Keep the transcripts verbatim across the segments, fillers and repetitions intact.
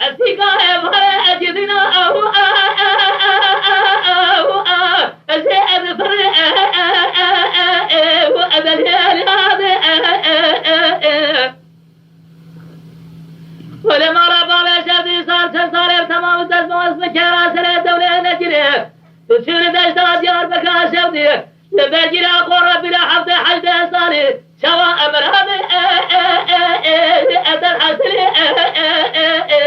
Esîka evare ecîdîna ew, ew, ew, ez ê ez firê, ew, ez ê lê lê. Wele mara bavê şevdî sar çend sar ev temam dest bas bikera serê dewlê necirê. Tu çû li deşta Diyarbekir şevdî. Li bergîra xwe re bîra hevdeh hejdeh salî. Çawa emir abi, e, e, e, e, e, eder hasilî, e, e, e, e,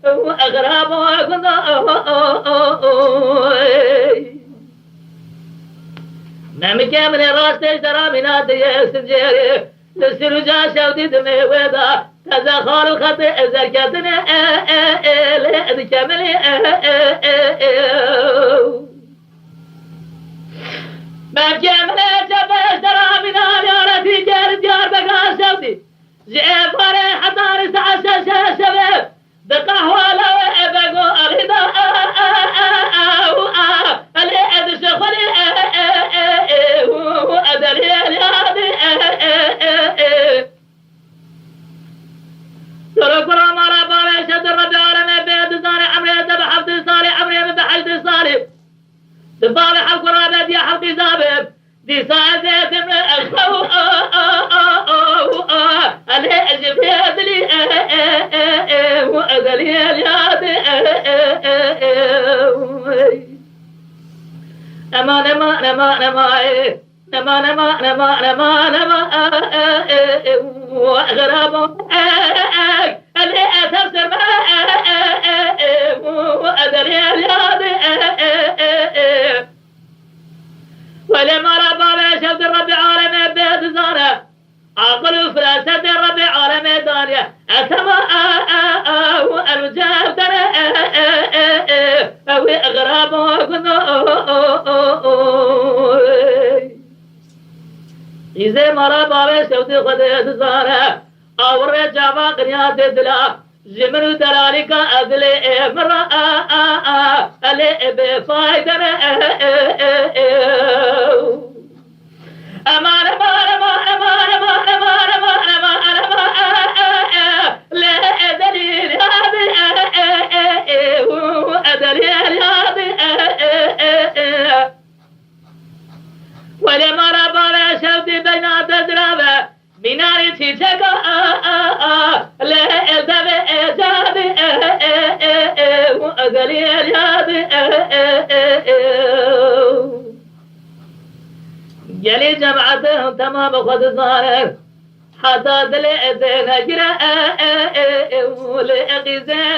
e, xirabo gunda, o, o, o, o, ey. Memike min ê rastê ji deramîna diye sincêrê. Li sirûca şewdî dimê wê da. Teze xal û xetê ezerketine, e, e, e, lê dikemilî, e, e, e, e. Belkî em ê çepeş deramîna ziyaretî ger Diyarbekir şewdî. Ji êvarê heta rî saet şeş şevê di qehwala wê ebe go erîda, e, e, e, e, e, u, a, elê ez şexulî, e, e, e, e, u, u, ez elê eliyadî, e, e, e, e. Soro kura mala bavê şevdî Rebî alemê bê dizane emrê te bi heftê salî, emrê min bi hejdê salî. Di bavê hev kura be diye hev qîza be. Dîsa ez ê tim li eşqe û, a, a, a, a, û, a, elê ez ji vê dilî, e, e, e, e, û ez elî eliyadê, e, e, e, e, û, ey. Ema, ema, ema, ema, e. Nema, nema, nema, nema, nema, e, e, e, e, u, xirabo, e, e, e, elê, e, tefsir me, e, e, e, e, u, e, derê, e, yadê, e, e, e, e. Welê mala bavê şevdî Rebî alemê bê dizane. Aqil û firasetê Rebî alemê daniye. Esema, e, e, e, u, el, u, cevdere, e, e, e, e, e, wê xirabo gundo, o, o, o, o, ey. Qîzê mala bavê şewdî Xwedê dizane. Awirê çava qinya tê dila. Ji min û delalîka ez lê ê min re, a, a, a, elê ê bê fayde re, e, e, e, e. Eman, eman, eman, e, e, e, lê ê delîl yadî, e, e, e, e, û, e, delîl yadî, e, e, e, e. Welê mala bavê şewdî beyna te dirave. Mînarê çîçeka, a, a, a, lê eldavê ecadê, e, e, e, e, û ezelî elyadê, e, e, e, e. Gelê cemaetê hûn temam xwe dizanin. Heta dilê ez ê negire, e, e, e, e, û lê eqîzê